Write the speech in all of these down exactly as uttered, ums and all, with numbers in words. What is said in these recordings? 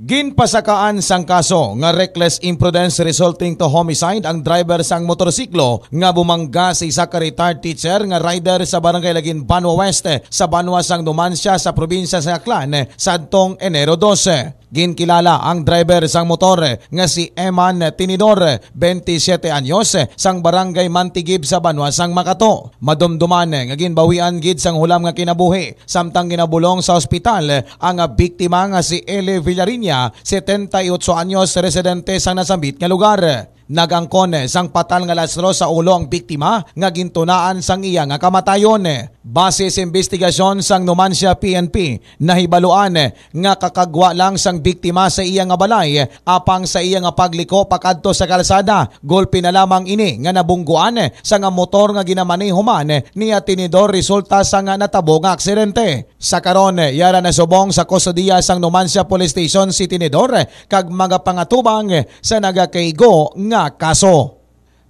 Ginpasakaan sang kaso nga reckless imprudence resulting to homicide ang driver sang motorsiklo nga bumangga sa isa ka retired teacher nga rider sa Barangay Laguinbanwa West sa banwa sang Numancia sa probinsya sa Aklan sadtong Enero dose. Ginkilala ang driver sang motor nga si Eman Tinidor, twenty-seven anyos, sang Barangay Mantigib sa banwa sang Makato. Madumduman nga ginbawian gid sang hulam nga kinabuhi, samtang ginabulong sa ospital ang biktima nga si Eli Villariña, setenta y ocho anyos, residente sang nasambit nga lugar. Nag-angkon sang patal nga lastro sa ulo ang biktima nga gintunaan sang iya nga kamatayon. Base sa investigasyon sang Numancia P N P, nahibaluan nga kakagwa lang sang biktima sa iya nga balay, apang sa iya nga pagliko pakadto sa kalsada, gulpi na lamang ini nga nabungguan sang motor nga ginamaneho man ni Tinidor resulta sang natabo nga aksidente. Sa karon, yara nasubong sa kustodiya sang Numancia Police Station si Tinidor kag magapangatubang sa nagakaigo nga kaso.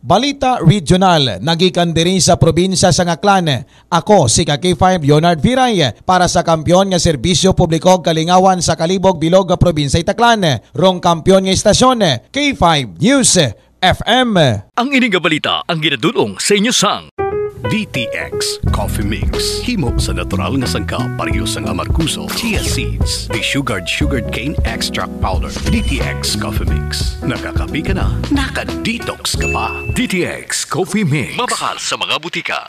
Balita Regional, nagikan diri sa probinsya sang Aklan. Ako si ka K five Leonard Viray para sa kampiyon nga serbisyo publiko ug kalingawan sa Kalibog, Bilog nga probinsya Aklan. Rong kampiyon nga istasyon, K five News F M. Ang ini nga balita ang ginadul-ong sa inyo sang D T X Coffee Mix. Himo sa natural nga sangkap, pareho sang amargoso, chia seeds, desugared sugarcane extract powder. D T X Coffee Mix. Nakakape ka na, naka-detox ka pa. D T X Coffee Mix. Mabakal sa mga butika.